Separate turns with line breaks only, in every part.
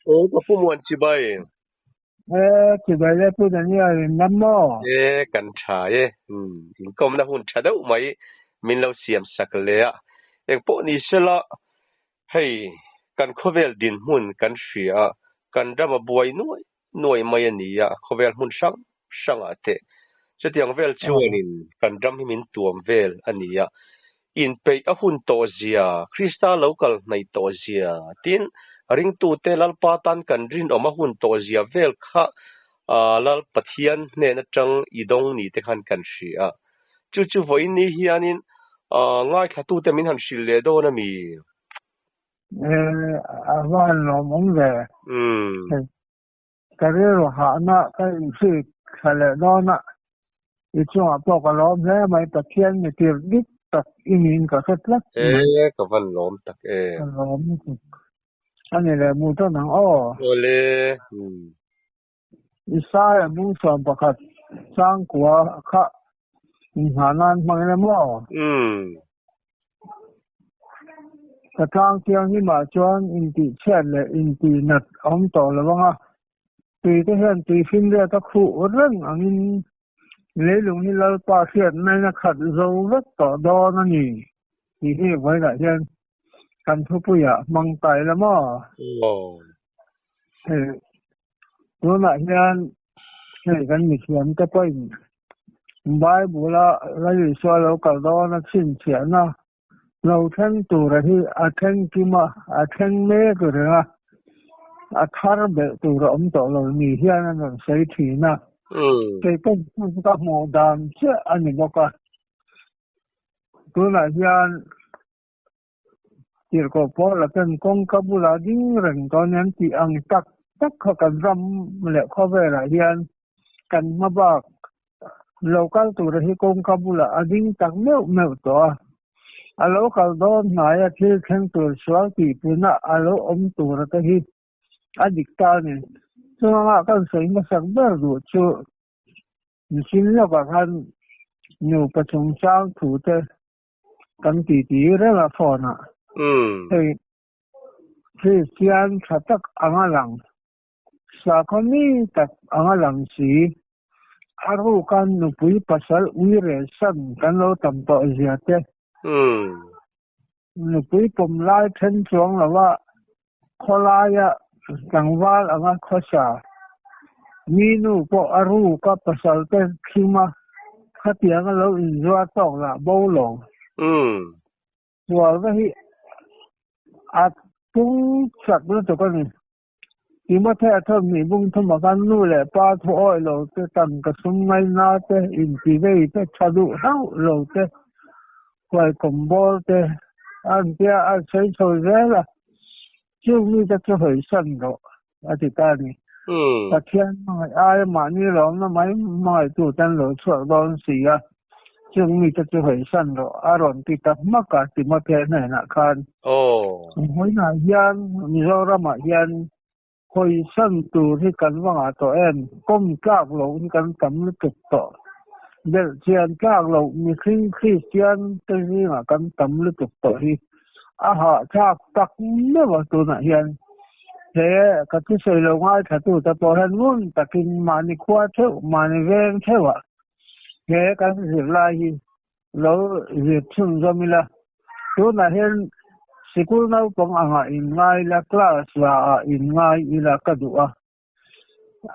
Aw ka pu Muan chibai.
E chibai le pu Daniel in lam maw?
E kan tha e. Umm inkawmna hun tha deuh mai min lo siam sak le a. Engpawh ni sela hei kan khawvel dinhmun kan hria a, kan ram a buai nuai nuai mai a ni a, khawvel hmun hrang hrangah te chutiang vel chuanin kan ram hi min tuam vel a ni a. Inpeih a hun tawh zia, Krista lo kal hnaih tawh zia, tin, ringtute Lalpa tan kan rinawm a hun tawh zia vel kha Lal Pathian hnen atang i dawng ni te khan kan hria. Chu chu vawiin ni hianin ngaithlatute min han hrilh leh dawn a mi?
A va han lawmawm ve. Ka rilru hahna ka inhrik thla leh dawn a, i chungah pawh ka lawm hle mai, Pathian mi tir dik tak i niin ka hre tlat
mai. E, ka van lawm tak e.
Ka lawm lutuk. A ni leh mu dawn ang aw.
Awle. Umm.
Isaiah bung 11 changkua kha inghah nan hmang ila maw?
Umm.
Ka tlang thianghlimah chuan intihchhiat leh intihnat a awm tawh lo ang a, tuite hian tui finriat a khuh reng angin leilung hi Lalpa hriatnain a khat zo vek tawh dawn a ni tih hi vawilah hian kan thupuiah hmang ta ila maw?
Aw.
Hei tunah hian hei kan mithiamte pawhin Bible-a Lal Isua lo kal dawn a chhinchhiahna lo thleng tura hi a thleng kim a, a thleng mek reng a, a thar belh tur a awm tawh lo ni hian an rawn sawi thin a. Kei pawh chu ka hmuh dan chiah a ni bawk a. Tunah hian Tirhkoh Paula ten kawngka bulah ding reng dawn an tih ang tak tak kha kan ram leh khawvelah hian kan hma bak lo kal tura hi kawngka bulah a ding tak meuh meuh tawh a. A lo kal dawn hnaia thil thleng tur sual tihpuna a lo awm tura te hi a dik ta a ni. Chunganga kan sawi hmasak ber duh chu mihring lawkah khan nupa chungchang thu te kan ti ti reng a phone ah. Hei Kristian tha tak anga lang, sakhaw mi tak anga lang si, a ruka nupui pasal ui reh san kan lo tam tawh zia te, nupui pawm lai then chuang lova khawlaia tlangval anga khawsa, mi nu pawh a ruka pasal te thlim a, khatianga lo inzuar tawk lah bo lo. Sualna hi a pung chak lutuk a ni. Timothea thawmhnih bung thuma khan nu leh pa thu awih lo te, tangka sum ngaina te, intivei te, tha duh hauh lo te, huaikawm bawr te an tia a sawi chho zel a, chung mite chu hawisan rawh a ti ta a ni. Pathian hmangaih aia mahni lawmna mai hmangaihtu ten lo chhuak dawn si a, chung mite chu hawisan rawh a rawn ti ta hmak a Timothea hnenah khan. Vawiinah hian Mizoramah hian hawisan tur hi kan va ngah tawh em? Kawm tlak loh hi kan tam lutuk tawh. Belhchian tlak loh mihring Kristian te zingah kan tam lutuk tawh hi a hahthlak tak meuh a tunah hian. He ka thusawi lo ngaithlatute pawh hian ngun takin mahni khua theuh, mahni veng theuhah he kan zirlai hi lo zir chhunzawm ila, tunah hian sikul naupang angah inngai ila, class la ah inngai ila ka duh a.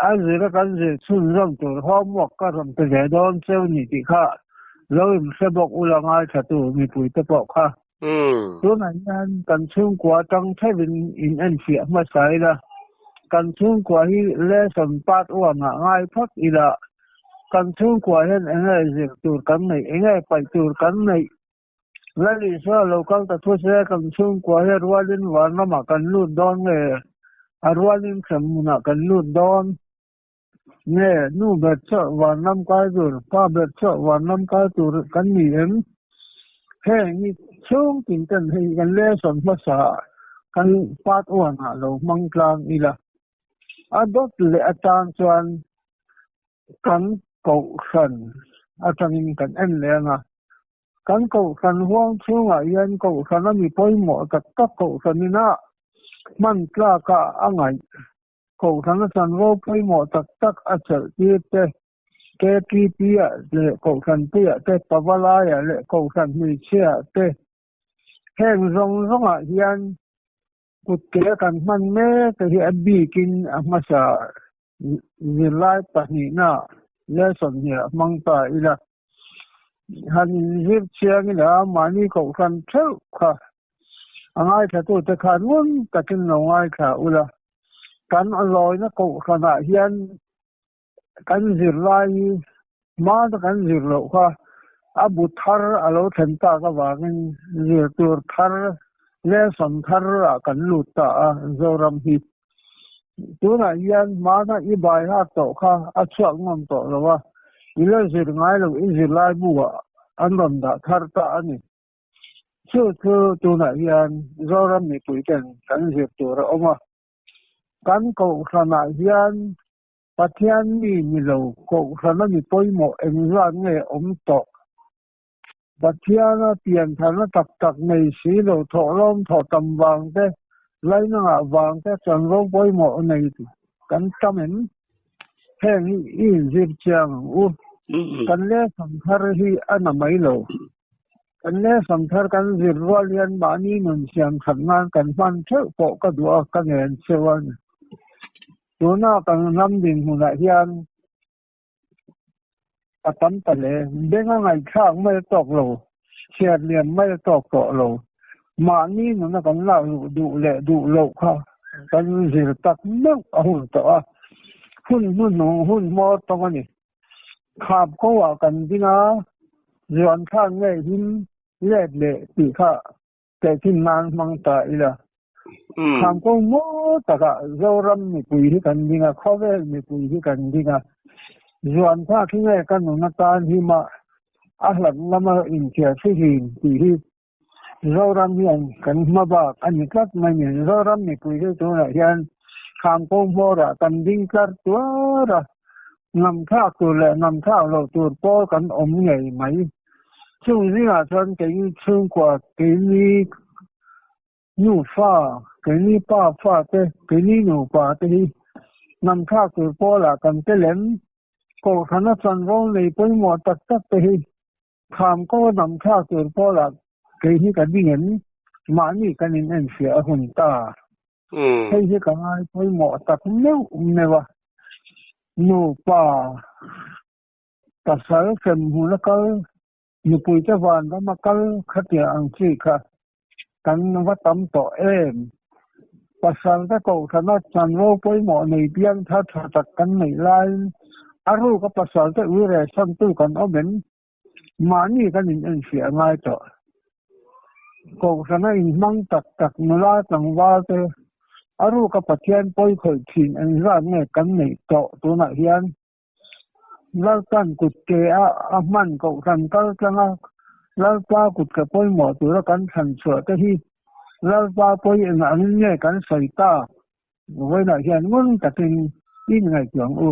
A zira kan zir chhunzawm tur homework ka rawn pe ve dawn cheu ni tih kha lo inhre bawk ula ngaithlatu mipuite pawh kha. Tunah hian kan chhungkua atang theuhin in enfiah hmasa ila, kan chhungkua hi lesson part one ah ngai phawt ila, kan chhungkua hian eng nge zir tur kan neih, eng nge paih tur kan neih? Lal Isua lo kal ta thu se kan chhungkua hi a rualin vanramah kan lut dawn nge a rualin hremhmunah kan lut dawn nge nu ber chauh vanram kai tur, pa ber chauh vanram kai tur kan ni em? Heng hi chhung tin ten hei kan lesson hmasa kan part one ah lo hmang tlang ila. A dawt leh atang chuan kan kohhran atangin kan en leh ang a. Kan kohhran huang chhungah hian kohhran a mi pawimawh tak tak kohhran ina. Hman tlaka a ngaih Kohhrana chanvo pawimawh tak tak a chelh tir te, KTP-ah leh Kohhran puiah te, Pavalaiah leh Kohhran hmeichhiaah te, heng zawng zawngah hian kutke kan hman mek te hi a bikin a hmasa zirlai pahnihna lesson hniah hmang ta ila. Han inzir chiang ila mahni Kohhran theuh kha A ngaithlatute khan ngun takin lo ngaithla ula, kan lawina kohhranah hian kan zirlai hi hmana kan zir loh kha a bu thar a lo thlen tak avangin zir tur thar lesson thar ah kan lut ta a Zoram hi. Tunah hian hmana i bai hak tawh kha a chhuak ngawm tawh lo a, i la zir ngai lo i zirlai bu ah an rawn dah thar ta a ni. Chu chu tunah hian Zoram mipuiten kan zir tur a awm a. Kan kohhranah hian Pathian mi ni lo kohhrana mi pawimawh engzat nge awm tawh? Pathiana piantharna tak tak nei si lo thawhlawm thawh tam vang te, lainangah vang te chanvo pawimawh nei kan tam em? Heng hi i inzir chiang ang u. Kan lesson thar hi a na mai lo. Kan lesson thar kan zir rual hian mahni nun siam that nan kan hman theuh pawh ka duh a, ka ngen cheu a ni. Tuna kan ram dinhmunah hian a tam ta hle. Benga ngaihthlak mai a tawk lo, chhiar liam mai a tawk tawh lo. Mahni nuna kan lak luh duh leh duh loh kha kan zir tak meuh a hun tawh a, hun hnuhnung hun hmawr tawng a ni. Khap ko ah kan ding a, zuan thlak ngei him let leh tih kha tehkhin nan hmang ta ila. Kham ko maw takah Zoram mipui hi kan ding a, khawvel mipui hi kan ding a. Zuan thlak hi nge ka nun atan him a, a hlat lama inthiar fihlim tih hi Zoram hian kan hma bak a ni tlat mai ni. Zoram mipui hi tunah hian Khamko hmawrah kan ding tlar tuar a, ngam thlak tur leh ngam thlak loh tur pawl kan awm ngei mai. Chung zingah chuan keini chhungkua, keini nufa, keini pa fa te, keini nupa te hi ngam thlak tur pawlah kan tel em? Kohhrana chanvo nei pawimawh tak tak te hi Kham ko a dam thlak tur pawlah kei hi ka ding em? Mahni kan in enfiah a hun ta. Hei hi ka ngai pawimawh tak meuh meuh a. Nupa pasal hrem hmun a kal, nupuite vanram a kal khatiang ang chi kha kan va tam tawh em? Pasal te kohhrana chanvo pawimawh nei piang thar tha tak kan neih laiin a ruka pasal te ui rehsantu kan awm em? Mahni kan in enfiah ngai tawh. Kohhrana inhmang tak tak nula tlangval te a ruka Pathian pawi khawih thin engzat nge kan neih tawh tunah hian? Lalpan kut ke a a hman kohhran kal tlang a, Lalpa kut ke pawimawh tura kan thlan chhuah te hi Lalpa pawi engah angin nge kan sawi tak? Vawiinah hian ngun takin in ngaihtuah ang u.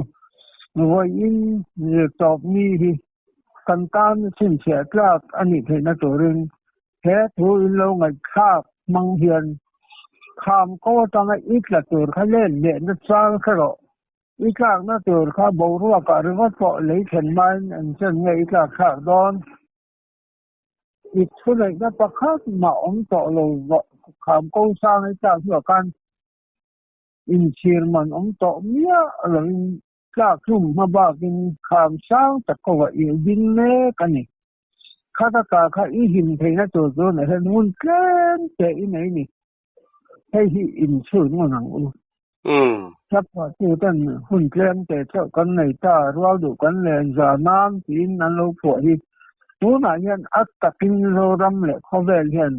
Vawiin zirtawp mi hi kan tan chhinchhiah tlak a nih theihna turin he thu in lo ngaihthlak hmang hian kham ko atanga i tla tur kha len lehna chang hre rawh. I tlakna tur kha boruakah ringawt pawh lei thlen hmain an chen nge i tlak thlak dawn? I thuneihna pakhat mah awm tawh lo kham ko sang i tlak hnuah khan inchhir man awm tawh miah loin tlak hlum hma bakin kham sang tak kovah i ding mek a ni. Khata ta kha i him theihna tur chu na hian hun tlem teh i nei ni. Hei hi inchhun ngun ang u. Hlaphuah tu ten hun tlem te chauh kan nei ta, rual duh kan len za nan tiin an lo phuah hi. Tunah hian a takin Zoram leh khawvel hian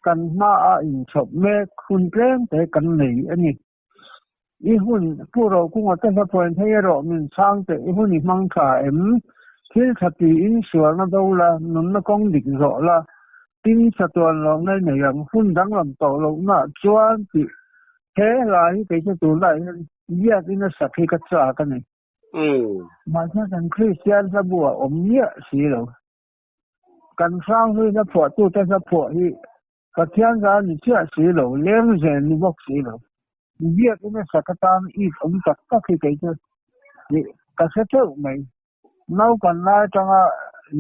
kan hmaah inchhawp mek hun tlem te kan nei a ni. I hun, Pu Rokunga te hlaphuain hei erawh min chhang teh, i hun i hmang tha em? Thil tha tiin sualna do la, nunna kawng dik zawh la, tin chatuan lawmna i nei ang, hun danglam tawh lohnaah chuan tih he hla hi kei chu tunlaiah hian biakin a sak hi ka chak a ni. Mahse kan Kristian hlabu a awm miah si lo. Kan hranghlui hlaphuahtute hlaphuah hi. Pathian zah ni chiah si lo, leng zel ni bawk si lo. Biakina sak atan it awm tak tak hi kei chu ka hre teuh mai. Naupan lai atanga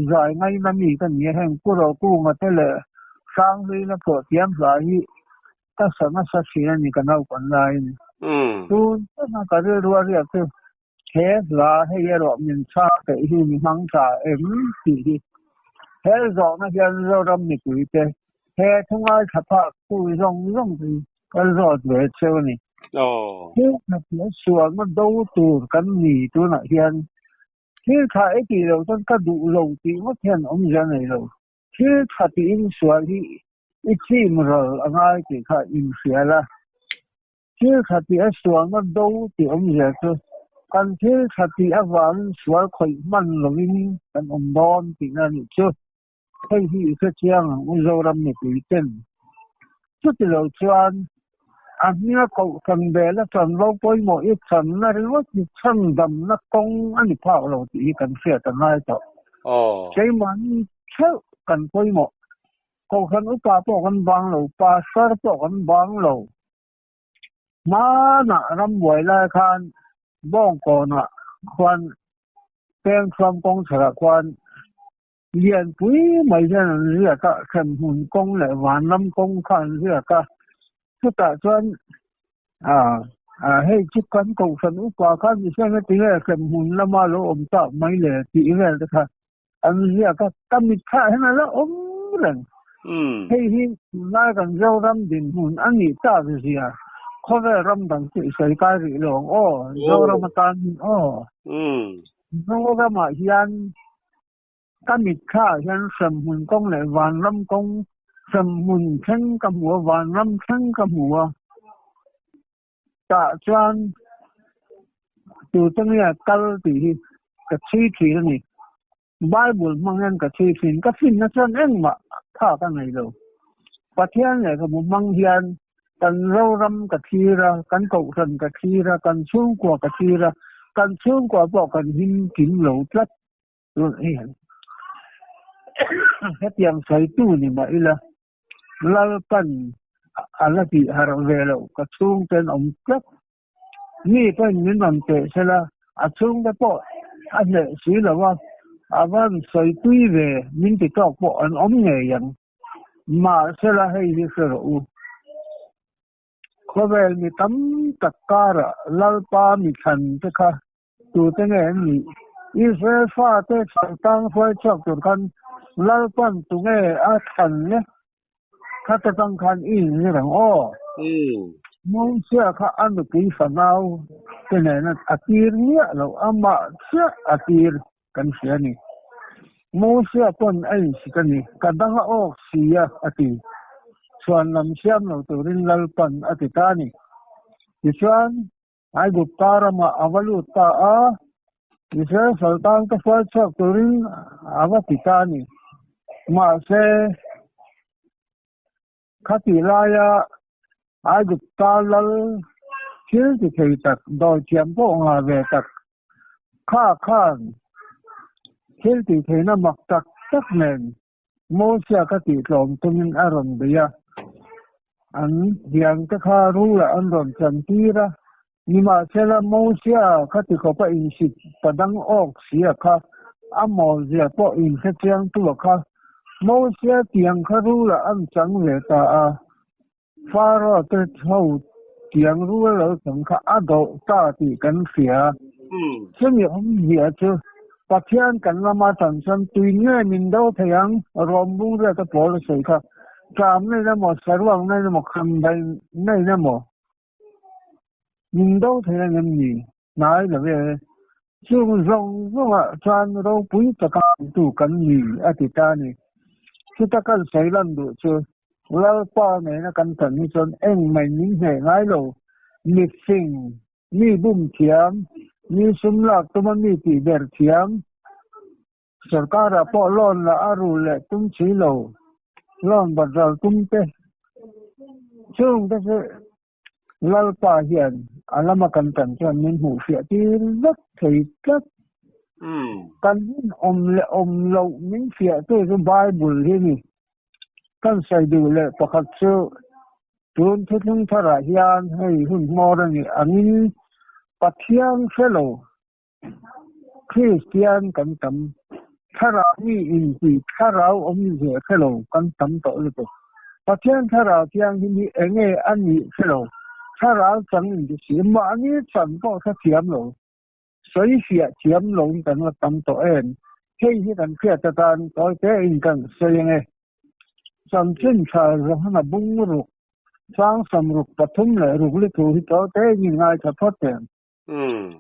zai ngaina mi ka ni a, heng Pu Rokunga te leh Hranghlui-na pawh thiam hla hi ka sa nasa thin a ni ka naupan laiin. Tun tuna ka rilru a riak chu he hla hei erawh min chhak theih hi mi hmang tha em tih hi. He zawhna hian Zoram mipuite he thu ngaithla phak tu zawng zawng hi Kan zawt ve cheu a ni. Thil tha leh sualna do tur kan ni tunah hian thil tha i tih loh chuan ka duh lo tih ngawt hian awmzia nei lo. Thil tha tiin sual hi i chim ral a ngai tih kha inhria la. Thil tha tih a sualna do tih awmzia chu kan thil tha tih avangin sual khawih hman lovin kan awm dawn tihna a nih chu. Hei hi i hrechiang ang u Zoram mipui ten. Chuti lo chuan a hminga kohhran bela chanvo pawimawh i channa ringawt hi chhandamna kawng a ni phak lo tih hi kan hriat a ngai tawh. Keimahni theuh kan pawimawh. Kohhran upa pawh kan bang lo, pastor pawh kan bang lo. Hmanah rambuai lai khan Bawngkawnah khuan Pengthuam kawngchharah khuan Lianpui mai hian an ziak a, hremhmun kawng leh vanram kawng kha an ziak a. Chutah chuan hei chu kan kohhran upa khan mihring a ti nge hremhmun lama lo awm tak mai le tih vel te kha an ziak a, ka mitthlah hian a la awm reng. Hei hi tunlai kan Zoram dinhmun a nih tak zia khawvel ram dang chu i sawi kai rih lo ang aw, Zoram atan hi aw. Zoramah hian ka mitthla hian hremhmun kawng leh vanram kawng hremhmun thleng ka hmu a, vanram thleng ka hmu a. Tah chuan tute nge kal tih hi ka chhui thin a ni. Bible hmang hian ka chhui thin. Ka finna chuan engmah tha ka nei lo. Pathian lehkhabu hmang hian kan Zoram ka thlir a, kan Kohhran ka thlir a, kan chhungkua ka thlir a, kan chhungkua pawh kan him kim lo tlat. Hetiang sawitu ni mah ila, Lalpan a la tih harh ve loh ka chhungten awm tlat. Mi pawhin min rawn teh sela, a chhungte pawh a hneh si lo a, a van sawipui ve min ti tawk pawh an awm ngei ang. Mahsela hei hi hre rawh u. Khawvel mi tam tak karah Lalpa mi thlan te kha Tute nge an nih? Israel fate chhantang hruai chhuak tur khan Lalpan tunge a thlan le? Khata tang khan i inzir ang aw. Mosia kha a nupui fanau te nena a tir miah loh, amah chiah a tir kan hria a ni. Mosia pawn a insik a ni, ka dang a awk si a, a ti. Chhuan lam siam lo turin Lalpan a ti ta a ni. Tichuan, Aigupta ramah a va lut ta a, Israel saltan ka hruai chhuak turin a va ti ta a ni. Mahse, khatih laia Aigupta lal thil ti thei tak, dawithiam pawh ngah ve tak kha khan thil tih theihna mak tak tak nen Mosia ka tih tlawm tumin a rawn bei a, an hiante kha rulah an rawn chantir a, nimahsela Mosia kha ti khawpa insit pa dang awk sia kha a mawlzia pawh inhre chiangtu a kha Mosia tiang kha rulah an chang ve ta a, Pharaoh te ho tiang rul lo chang kha a doh ta tih kan hria. Chumi awmzia chu Pathian kan lama tan chuan tui nge min do thei ang, Rom bungrua te pawl a sawi kha, ṭam nei na maw, saruak nei na maw, khambai nei na maw, min do thei ang em ni? Hnai lo e. Chung zawng zawngah chuan ropui taka tu kan ni a ti ta a ni. Chuta kan sawi lan duh chu Lalpa nena kan tan hi chuan engmah min hneh ngai lo. Mifing, mi bum thiam, mi sum lak tuma mi tih ber thiam, sorkarah pawh loan la a rul leh tum si lo, loan bat ral tum te, chungte chu Lalpa hian a lama kan tan chuan min hmuh fiah tir vek thei tlat. Kan hun awm leh awm loh min fiah tu chu Bible hi a ni. Kan sawi duh leh pakhat chu tun thuthlung tharah hian hei hun hmawr a nih angin Pathian hre lo Kristian kan tam, thlarau mi intih thlarau awmzia hre lo kan tam tawh lutuk. Pathian thlarau thianghlim hi enge a nih hre lo, thlarau chang inti si, mahni chan pawh hre thiam lo. Sawi fiah thiam loin kan la tam tawh em? Hei hi kan hriat atan tawi tein kan sawi ange. Chanchin tha Johana bung ruk, sang samruk 3 le ruk li thu hi tawi tein in ngaithla phawt em?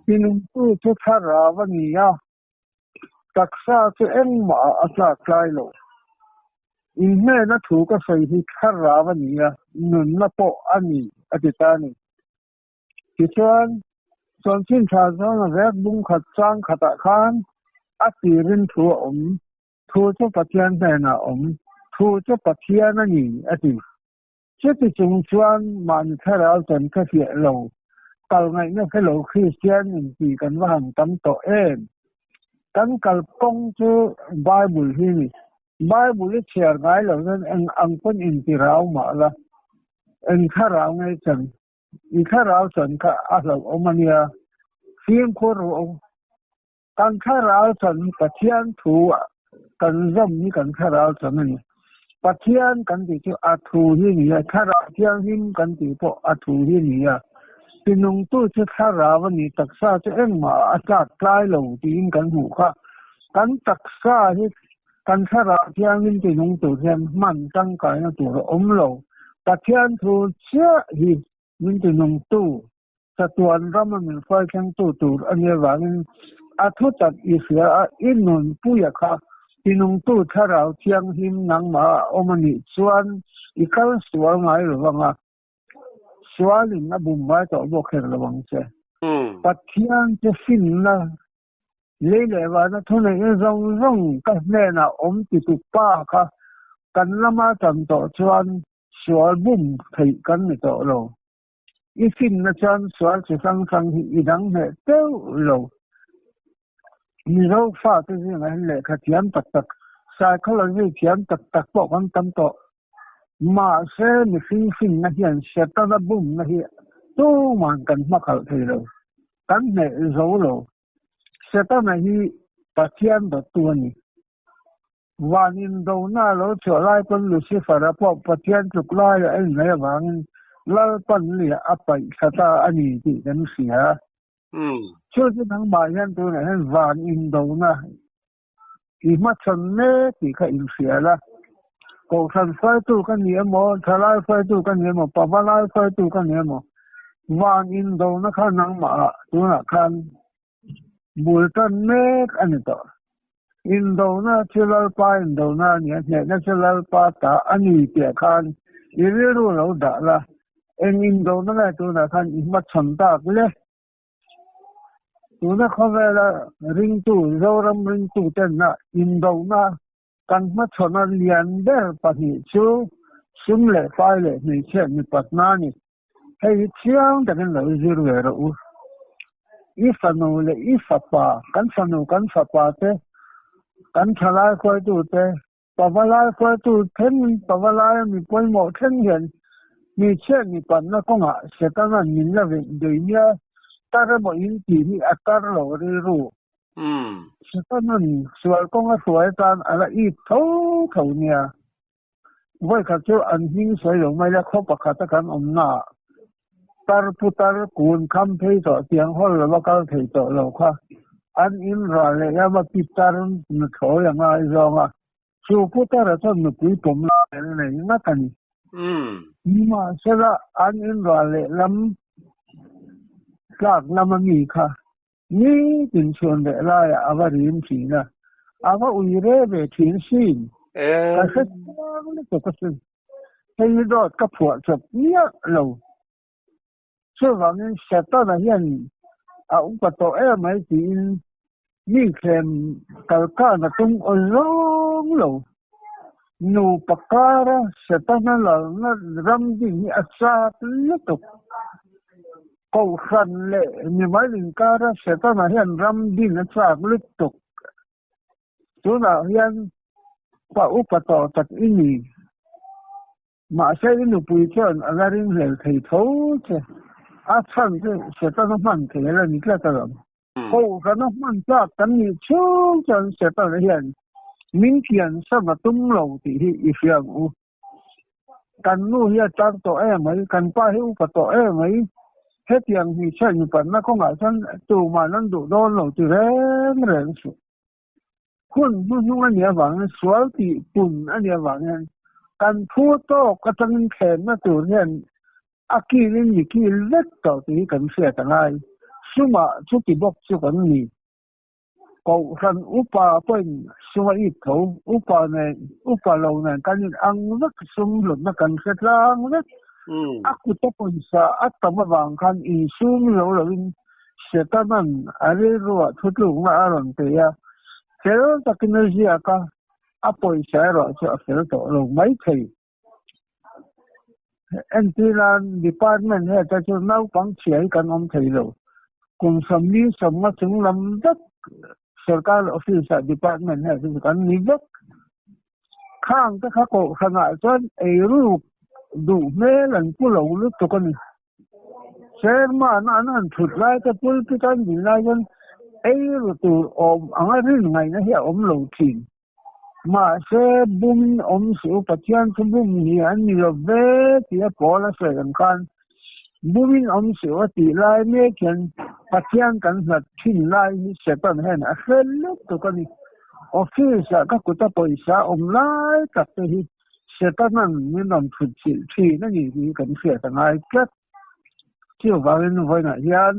Tinungtu chu thlarau a ni a, taksa chu engmah ah a tlak tlai lo. Inhnena thu ka sawi hi thlarau a ni a, nunna pawh a ni, a ti ta a ni. Tichuan, chanchin tha zawnga vek bung khat chang khatah khan a tirin thu a awm, thu chu Pathian hnenah a awm, thu chu Pathian a ni, a ti. Chuti chung chuan mahni thlarau chan kha fiah lo, kal ngaihna hre lo Kristian inti kan va han tam tawh em? Kan kalkawng chu Bible hi ni. Bible i chhiar ngai lo chuan eng ang pawn inti rau mah la, eng thlarau ngei chan I thlarau chan kha a hlauhawm a nia, fimkhur rawh u. Kan thlarau chan hi Pathian thu kan zawm hi kan thlarau chan a ni. Pathian kan tih chu a thu hi ni a, thlarau thianghlim kan tih pawh a thu hi ni a. Tinungtu chu thlarau a ni, taksa chu engmah a tlak tlai lo tiin kan hmuh kha. Kan taksa hi Kan thlarau thiangin tinung tur hian hman tangkaina tur a awm lo. Pathian thu chiah hi min tinungtu, chatuan rama min hruai thlengtu tur a nih avangin a thutak i hria a, i nunpuia kha tinungtu thlarau thianghlim nangmah a awm a nih chuan i kal sual ngai lo vang a, sualin a bum ngai tawh bawk her lo ang che. Pathian chu finna Lei leh vana thuneihna zawng zawng ka hnenah awm titu pa kha kan lama tam tawh chuan sual bum theih kan ni tawh lo. I finna chuan sual chi hrang hrang hi i dang hneh teuh lo. Mizo fate zingah hian lehkha thiam tak tak, psychology thiam tak tak pawh kan tam tawh. Mahse mihring finna hian Setana bumna hi tuman kan hmakhalh thei lo. Kan hneh zo lo. Setana hi Pathian dawttu a ni. Van indona a lo chhuah lai pawn Lucifer-a pawh Pathian tluk laia a inngei avangin Lalpan liah a paih thla ta a ni tih kan hria. Chu chu nangmah hian tunah hian van indona i hmachhawn mek tih kha inhria la. Kohhran hruaitu ka ni emaw, thalai hruaitu ka ni emaw, pavalai hruaitu ka ni emaw, van indona kha nangmah tunah khan bul tan mek a ni tawh. Indona chu Lalpa indona a ni a, hnehna chu Lalpa ta a ni tih khan i rilru lo dah la, eng indona nge tunah khan i hmachhawn tak le? Tuna khawvela ringtu, Zoram ringtu tenna indona kan hmachhawna lian ber pahnih chu sum leh pai leh hmeichhia mipatna a ni. Hei hi chiang takin lo zir ve rawh u. I fanu leh i fapa, kan fanu kan fapa te, kan thalai hruaitu te, Pavalai hruaitu thlengin pavalai mi pawimawh thleng hian hmeichhia mipanna kawngah Setana'n min la veh dei nia tar emaw in tih hi a tar lo rilru. Setana'n sual kawnga hruai atan a la ip tho tho nia. Vawikhat chu an hming sawi lo mai la khaw pakhata kan awmnaah tar putar kun kham phei tawh tiang hawl lova kal thei tawh lo kha an in ral leh lama pitar nuthlawi a ngai zawng a, chu putara chuan nupui pawm lai an nei ngat a ni. Nimahsela an in ral leh lam tlak lama mi kha nitin chhuan leh laiah a va rim thin a, a va ui re ve thin sin. Ka hre chiang lutuk asin. Hei hi dawt ka phuah chawp miah lo. Chuvangin Setana hian a upa tawh em mai tiin mi thlem kalkan a tum aw zawng lo. Nupa kara Setana lalna ram ding hi a chak lutuk. Kohhran leh mimal inkara Setana hian ram ding a chak lutuk. Tunah hian pa upa tawh tak i ni. Mahse i nupui chuan a la ringhlel thei tho che. A chhan chu Setana hman thei a la ni tlat alawm. Kohhrana hman tlak kan nih chhung chuan Setana hian min kian sam a tum lo tih hi i hria ang u. Kan nu hi a tar tawh em mai, kan pa hi upa tawh em mai. Hetiang hmeichhia inpanna kawngah chuan tuman an duh dawn lo ti reng reng suh. Hun hnuhnung a nih avangin, sual tih pun a nih avangin kan phu tawk atangin thlenna tur hian a kilin mi kil vek tawh tih hi kan hriat a ngai. Sumah chuti bawk chu kan ni. Kohhran upa pawhin sum a it tho, upa nen, upa lo nen kan in ang vek, sum hlutna kan hre tlang vek. A kuta pawisa a tam avang khan insum zo loin Setanan a rilruah thutlukna a rawn pe a, fel takin a ziak a, a pawisa erawh chu a fel tawh lo mai thei. Entirnan, Department head te chu naupang chhia hi kan awm thei lo. Kum sawmli sawmnga chung lam vek sorkar office ah department head te chu kan ni vek. Khang te kha kohhranah chuan eiruk duh hmel an pu lo lutuk a ni. Chairman an han thut lai te pulpit an din lai chuan eiru tur awm anga rin ngaihna hi a awm lo thin. Mahse bumin awm suh u, Pathian chu bum hi an ni lo ve tih a pawl a sawi ang khan bumin awm suh a tih lai mek hian Pathian kan hlat thin lai hi Satan hian a hre lutuk a ni. Office ah ka kuta pawisa awm lai tak te hi Setanan min rawn thut chilh thin a ni tih hi kan hriat a ngai tlat. Chuvangin vawiinah hian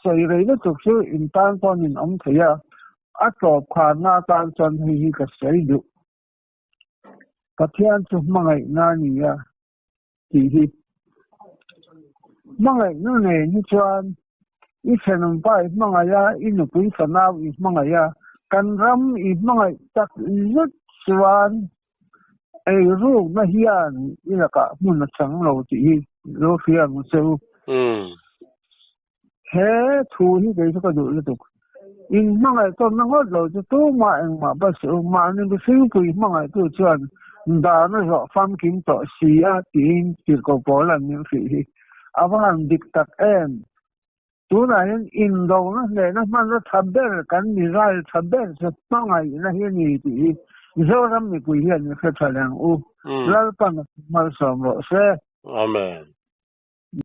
sawi rei lutuk chu in tan pawh in awm thei a, a tawp kharna atan chuan hei hi ka sawi duh. Pathian chu hmangaihna a ni a tih hi. Hmangaihna nen hi chuan i thenawmpa i hmangaih a, i nupui fanau i hmangaih a, kan ram i hmangaih tak zet chuan eirukna hian i lakah hmun a chang lo tih hi lo hria ang che u. He thu hi kei chu ka duh lutuk. In hmangaih tawnna ngawt lo chu tumah engmah ba suh u, mahni mihringpui hmangaihtu chuan dan a zawh famkim tawh si a tiin tirhkoh pawl an min hrih hi a va han dik tak em. Tunah hian indona hnehna hmanna tha ber kan missile tha ber chu hmangaihna hi a ni tih hi Zoram mipui hian i hre tha leng u. Lalpan malsawm rawh se.
Amen.